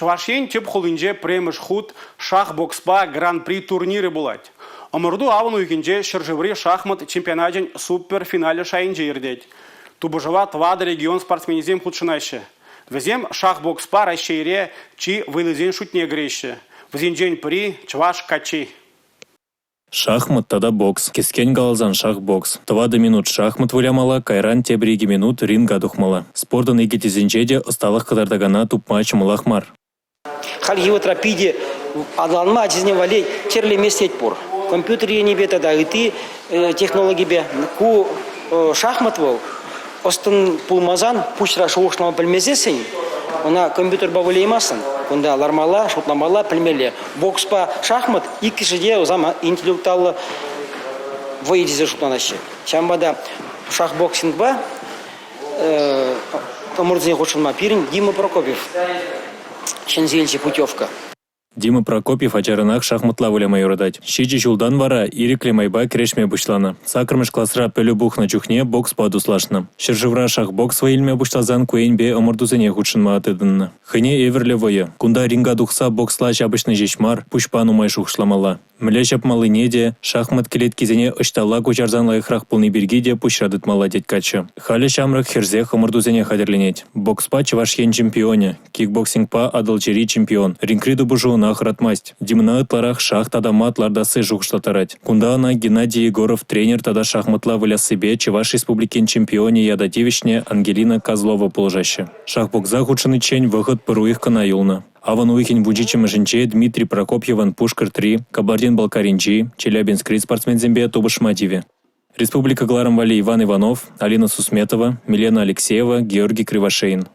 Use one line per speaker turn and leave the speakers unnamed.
Чӑваш Ен тӗп хулинче пӗрремӗш хут шах-бокспа Гран-при турнирӗ пулать. Ӑмӑрту авӑн уйӑхӗнче ҫӗршыври шахмат чемпионачӗн суперфиналӗ шайӗнче иртет. Тупӑшӑва тӑватӑ регион спортсменӗсем хутшӑнаҫҫӗ. Вӗсем шах-бокспа Раҫҫейре чи вӑйлисен шутне кӗреҫҫӗ. Вӗсенчен пӗри – чӑваш каччи.
Шахмат тата бокс, кӗскен каласан шах-бокс. 4 минут шахмат вылямалла, кайран тепӗр 2 минут ринга тухмалла. Спортӑн икӗ тӗсӗнче те ӑсталӑх кӑтартакана тупма ҫӑмӑлах мар.
Хальхи вӑхӑтра питӗ аталанма ачасене валли тӗрлӗ меслет пур. Компьютер енӗпе тата ытти технологипе. Ку шахмат вӑл ӑс-тӑн пулмасан, пуҫра шухӑшлама пӗлмесессӗн ӑна компьютерпа выляймастӑн. Кунта лармалла, шутламалла, пӗлмелле. Бокспа шахмат иккӗшӗ те интеллектуаллӑ вӑй тесе шутланаҫҫӗ. Ҫавӑнпа та шахбоксингпа ӑмӑртусене хутшӑнма пирӗн Дима Прокопьев ҫӗнсе илчӗ путевка.
Дима Прокопьев ачаранах шахматла выляма юратать. 7 ҫултан вара ирӗклӗ майпа кӗрешме пуҫланӑ. 8-мӗш класра пӗлӳ пухнӑ чухне бокспа туслашнӑ. Ҫӗршывра шахбокс вӑй илме пуҫласан ку енпе ӑмӑртусене хутшӑнма тытӑннӑ. Хӑйне евӗрлӗ вӑйӑ. Кунта ринга тухса боксла ҫапӑҫни ҫеҫ мар, пуҫпа нумай шухӑшламалла. Мӗнле ҫапмаллине те, шахмат кӗлеткисене ӑҫталла куҫарсан лайӑхрах пулни пирки те пуҫра тытмалла тет каччӑ. Халӗ ҫамрӑк хӗрсех ӑмӑртусене хатӗрленет. Бокспа Чӑваш Ен чемпионӗ, кикбоксингпа Атӑлҫири чемпион. Рингри тупӑшу ӑна хӑратмасть. Димӑна ытларах шах тата мат лартасси шухӑшлаттарать. Кунта ӑна Геннадий Егоров тренер тата шахматла выляссипе Чӑваш Республикин чемпионӗ ята тивӗҫнӗ Ангелина Козлова пулӑшаҫҫӗ. Шахбокса хутшӑниччен вӑхӑт пӗр уйӑх кӑна юлнӑ. Авӑн уйӑхӗн 17-мӗшӗнче Дмитрий Прокопьевӑн Пушкӑртри, Кабардин-Балкаринчи, Челябинскри спортсменсемпе тупӑшма тивӗ. Республика кӑларӑм валли Иван Иванов, Алина Сусметова, Милена Алексеева, Георгий Кривошеин.